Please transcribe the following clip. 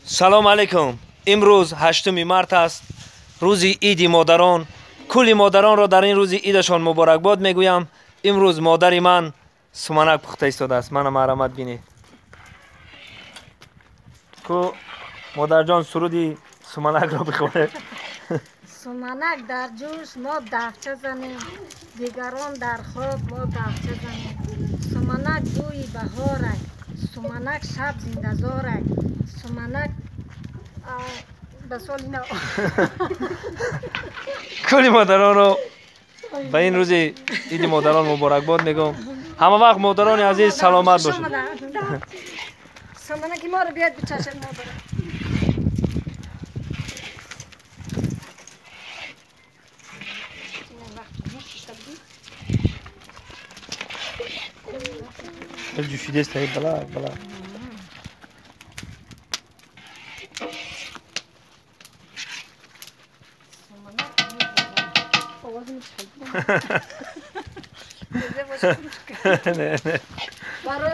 Салом алейкум. Имрӯз 8 март аст, рӯзи иди модарон. Кулли модаронро дар ин рӯзи идашон муборакбод мегӯям. Имрӯз модари ман суманак пухта истодааст. Мана марҳамат бинед. Ку модарҷон суруди суманакро бихонед. Суманак дар ҷӯш, мо дафча занем, дигарон дар хоб, мо дафча занем. Суманак бӯи баҳорак, суманак шаб зиндазорак, суманак ба соли нав. Кулли модаронро ба ин рӯзи иди модарон муборакбод мегӯм. Ҳама вақт модарони азиз саломат бошед. Суманаки моро биёд бичашед модарам. Ҷӯшидест, бала бала. Не, не.